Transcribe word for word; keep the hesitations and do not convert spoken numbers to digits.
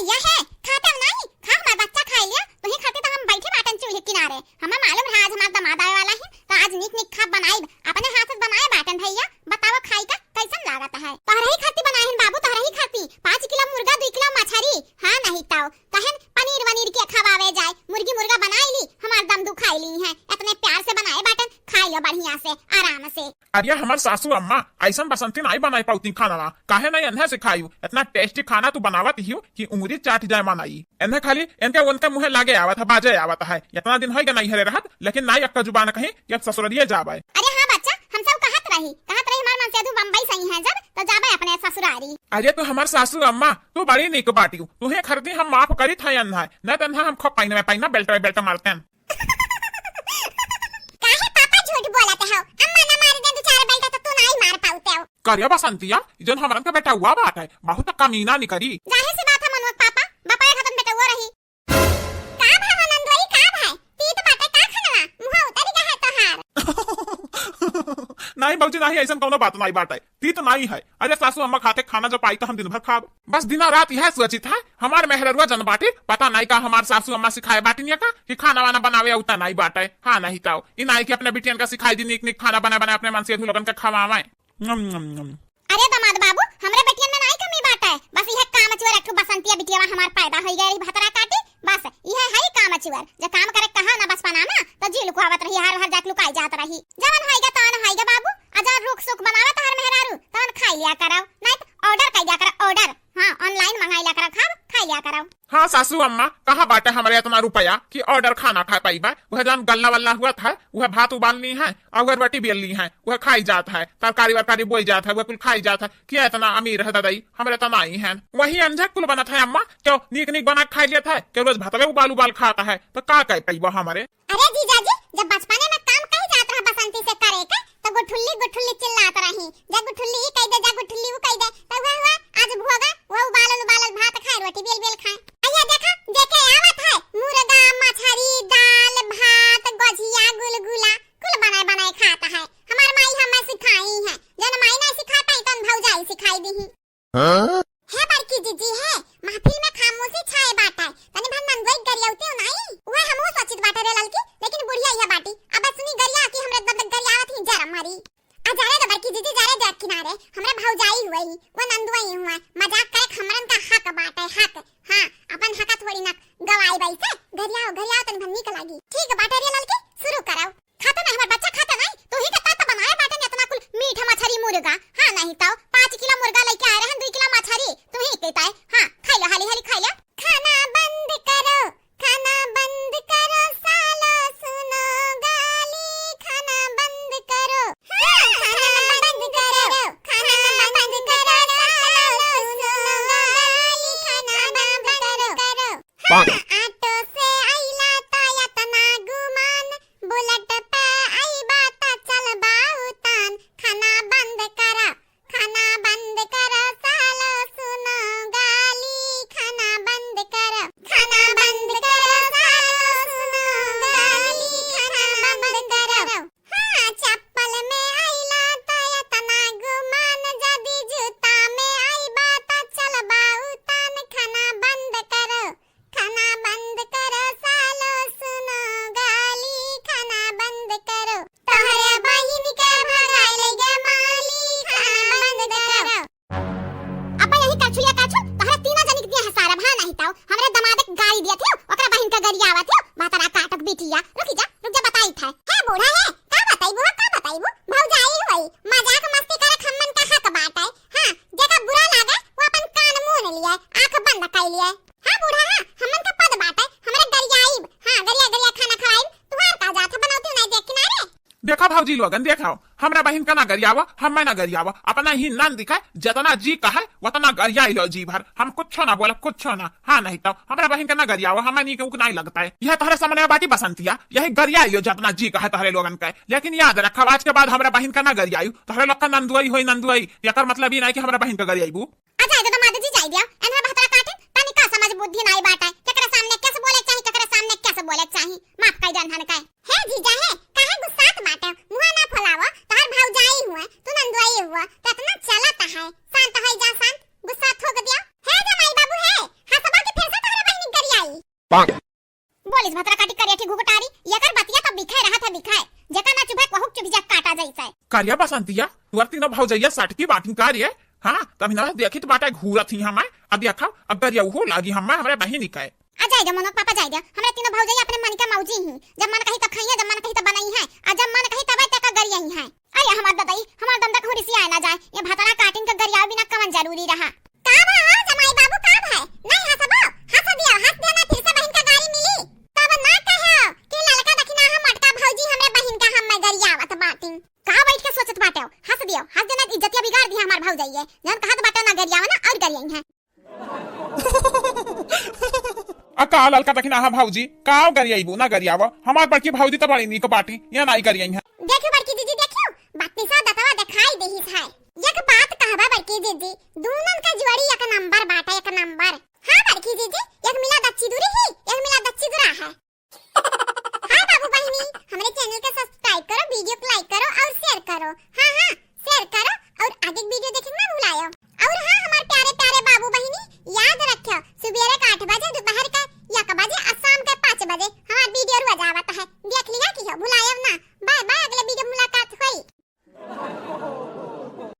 या है, खाते हो नाहीं? खा, हमार बच्चा खाइ लिया। तुहीं खातिर तो हम बैठे बाटन चूल्हे किनारे। हमें मालूम रहा आज हमार दमाद आवे वाला है, तो आज नीक नीक खा बनाइब। अपने हाथ से बनाए बाटन भइया, बताओ खाई का कैसन लागत है? तोहरे ही खातिर बनाए हन बाबू, तोहरे ही खातिर। पाँच किलो मुर्गा, दुई किलो मछरी। हाँ, नाहीं तो कहेन पनीर वनीर के खवावे जाए, मुर्गी मुर्गा बनाइ ली, हमार दम दुखाइ ली है। इतने प्यार से बनाए बाटन, खाइ लो बढ़िया से, आराम से। अरे हमार सासू अम्मा, ऐसन बसंती नाहीं बनाइ पाउती खाना, काहे नाहीं एन्हे सिखायू? इतना tasty खाना तू बनावत हियो कि उंगली चाट जाए मन आई। एन्हे खाली एनके उनके मुँहे लागे आवत है, बाजे आवत है। इतना दिन होइगा नैहरे रहत, लेकिन नाहीं अक्का जुबान कहीं कि अब ससुररिये जाबे। अरे हाँ बच्चा, हम सब कहत रही, कहत रही हमार मनसेधू बम्बई से ही है जब, तो जाबे अपने ससुरारी। अरे तू हमार सासू अम्मा, तू बड़ी नीक बाटियो, तुहे खरदी हम माफ करित है एन्हे, न तो एन्हे हम खूब पैना में पैना बेल्ट में बेल्ट मारतेन। काहे पापा झूठ बोलत हो? अम्मा ना मार दे दो चार बेल्ट तो तू नाहीं मार पाउते हो। करिया बसंतिया, जौन हमरन का बेटउआ बाटे, बहुत कमीना निकरी। जाहिर सी बात है मनुआ के पापा, बापा एक हतन बेटउआ रही। का भा हो नंदोई, का भा? तीत बाटे का खनवा? मुँह उतरी गा है तोहार। नाहीं भौजी, नाहीं, ऐसन कौनो बात नाहीं बाटे। तीत नाहीं है। अरे सासू अम्मा खाते खाना जो पाई तो हम दिन भर खाब। बस दिना रात यह सोचित है, हमार मेहररुआ जन बाटी, पता नाहीं का हमार सासू अम्मा सिखाए बाटिन या का कि खाना वाना बनावे उतना नाहीं बाटे। हाँ नाहीं तो, ई नाहीं कि अपने बिटियन का सिखाई दी नीक नीक खाना बनाए बनाए अपने मनसेधू लोगन का खवावे। नम, नम, नम। अरे दमाद बाबू, हमरे बेटियन में नाहीं कमी बाटे, बस यह काम चोर एक ठो बसंतिया बिटियावा हमार पैदा होई गई रही भतरा काटी, बस यह है काम चोर। जो काम करे कहा ना बचपना में, तो जी लुकावत रही, हर हर जाके लुकाई जात रही। जवन होइगा तवन होइगा बाबू, आ जवन रुख सुख बनावे तोहर मेहरारू, तवन खाई लिया करो, नाहीं तो order कई लिया करो, order। हाँ, online मंगाई लिया करो, खाब, खाई लिया करो। हाँ सासू अम्मा, कहाँ बाटे हमरे इतना रुपया कि order खाना खा पाइबा? वह जौन गल्ला वल्ला हुआ था, वह भात उबालनी है, और वह रोटी बेलनी है, वह खाई जात है, तरकारी वरकारी बोई जात है, वह कुल खाई जात है। क्या इतना अमीर है ददई, हमरे तो नाहीं है। वही अंझा कुल बनत है अम्मा, क्यों नीक नीक बना के खाई लेत है, क्यों रोज भातवे उबाल उबाल खात है, तो का कह पाइबा हमरे? अरे जीजाजी, जब बचपने में काम कही जात रहा बसंती से करे के, तो गुठुल्ली गुठुल्ली चिल्लात रही। जा गुठुल्ली ई कह दे, जा गुठुल्ली ऊ कह दे, तो हुआ हुआ आज भोगा, वो उबालल उबालल भात खाए, रोटी बेल बेल खाए। अइया देखा, देखे आवत है मुर्गा, मछरी, दाल, भात, गोझिया, गुलगुला, कुल बनाए बनाए खात है। हमार माई हमें सिखाई है, जौन माई नाहीं सिखा पाई, तौन भौजाई सिखाई दीही। हाँ? हे बड़की जीजी हे, महफिल में खामोशी छाए बाटे, तनी भर नंदोई गरियाउते हो नाई? उहे हमहू सोचित बाटे रे ललकी, लेकिन बुढ़िया इहे बाटी, अब सुनी गरिया कि हमरे दब दब गरियावत ही जरा मरी। आ जा रे दे बड़की जीजी, जा रे देख किनारे, हमरे भौजाई हुए ही, वो नंदोई हुए, मजाक करे हमरन का हक बाटे, हक। हाँ, अपन हक थोड़ी ना गवाई बाई से, गरियाओ, गरियाओ तनी भर नीक लागी। ठीक बाटे रे ललकी, शुरू करो। खाता नाहीं हमार बच्चा, खाता नाहीं। तू ही के ताता बनाए बाटे ने इतना कुल मीठ मछरी मुर्गा। हाँ, नाहीं तो पाँच किलो मुर्गा लेके आए रहन, दुई किलो मछरी। तू ही के ताए। हाँ, खाई ले, हाली हाली खाई ले। खाना बंद करो, खाना बंद करो, सालो सुनो गाली, खाना बंद करो। हाँ, खाना बंद करो, खाना बंद करो, सालो सुनो गाली, खाना बंद करो। हाँ, ऑटो से अइला त एतना गुमान, बुलेट पे अइबा त चलबा उतान। खाना बंद करा, खाना बंद करा, सालो सुनो गाली, खाना बंद करा, खाना बंद करा, सालो सुनो गाली, खाना बंद करा। हाँ, चप्पल में अइला त एतना गुमान, जदी जूता में अइबा त चलबा उतान। खाना बंद करो, खाना बंद करो, सालो सुनो गाली, खाना बंद करो। तोहरे बहिन के भगाए ले गे माली, खाना बंद करो। अब यही करछुलिया करछुल, तोहरे तीनों जनी के दिया है सारा, भा नाहीं ताऊ। हमरे दमाद के गारी दिया थे, ओकरा बहिन के गरियावा थे, भातरा काटक बिटिया। रुकी जा, रुक जा, बताई था। हे बूढ़ा हे, का बताई बुआ, का बताई बू? भौजाई होई, मजाक मस्ती करे खम्मन का हक बाटे। हाँ, जेका बुरा लागे, वो अपन कान मून लिए, आँख बंद कर लिए। हाँ बूढ़ा, हाँ, हमन का पद बाटे, हमरे गरियाईब, हाँ, गरिया गरिया खाना खवाईब, तुहार का जात है बनौती नहीं देख किनारे। देखा भौजी लोगन, देखा, हमरा बहिन का ना गरियावा, हमें ना गरियावा, अपना ही नान दिखाए, जतना जी कहे, वतना गरियाई लो जी भर, हम कुछो ना बोलब, कुछो ना, हाँ नाहीं तो, हमरा बहिन का ना गरियावा, हमें नीक उक नाहीं लगता है। यह तोहरे सामने बाटी बसंतिया, यही गरियाई लो जतना जी कहे तोहरे लोगन का, लेकिन याद रखा, आज के बाद हमरा बहिन का ना गरियायु, तोहरे लोग का नंदुआई होई नंदुआई, एकर मतलब ई नाहीं कि हमरा बहिन का गरियाईबू। आ जाए दे, दमाद जी, जाए दिया। एन्हर भतरा काटे, तनी का समझ बुद्धि नाई बाटे। केकरे सामने कैसे बोले चाही, केकरे सामने कैसे बोले चाही। माफ कर दे एन्हन के। हे जीजा हे, काहे गुस्सात बाटे? मुँह ना फुलावो, तोहर भौजाई हुए, तू नंदुआई हुआ, तो इतना चलत है। शांत होई जा, शांत, गुस्सा थूक दिया। हे जमाई बाबू हे, हंसबा कि बोलिस भतरा काटी करिया ठी घुघटारी, एकर बतिया तो बिखाए रहत है बिखाए, जेकर ना चुभे कहूक चुभ जा काटा जैसे। करिया बसंतिया, तुअर तीनों भौजैया सटकी बाटिन का रे? हाँ, तभी ना देखित बाटे घूरत ही हमें, अब देखा, अब गरिया उहो लागी हमें, हमरे बहिनी के। आ जाए दे मनोक पापा, जाए दे, हमरे तीनों भौजैया अपने मन के मौजी ही, जब मन कही तब खाइए, जब मन कही तब बनाई है, आ जब मन कही तब तक गरिया ही है। अरे हमार ददाई, हमार दंदा कहूँ रिसियाए ना जाए, ये भतरा काटिन के गरियावे बिना कवन जरूरी रहा। का भा हो जमाई बाबू, का भा? नहीं हंसबो? हंस दियो, हंस दियो ना फिर से बहिन का गारी मिली। तब ना कहो कि ललका दखिनाहा मटका भौजी हमरे बहिन का हम में गरियावत बाटिन। का बैठ के सोचत बाटे हो? हंस दियो, हंस दियो ना इज्जतिया बिगाड़ दी हमार भौजाई है। जौन कहत बाटे ना गरियावा ना और गरियाई है। आ का ललका दखिनाहा भौजी, का गरियाइबू ना गरियावा? हमार बड़की भौजी तो बड़ी नीक बाटी, ये नाई गरियाई है। देखियो बड़की जीजी, देखियो, बत्तीसा दतवा दिखाई देहिस है। एक बात कहबा बड़की जीजी, दूनन का जुआरी एक नंबर बाटे, एक नंबर। हाँ बड़की जीजी, एक मिला दच्ची दूरी ही, एक मिला दच्ची दुरा है। हाँ बाबू बहिनी, हमरे channel के subscribe करो, video को like करो और share करो। हाँ, हाँ, share करो और आगे की video देखे ना भुलायो। और हाँ हमार प्यारे प्यारे बाबू बहिनी, याद रखियो, सुबेरे के आठ बजे, दोपहर के एक बजे और शाम के पाँच बजे हमार video रुआ जावा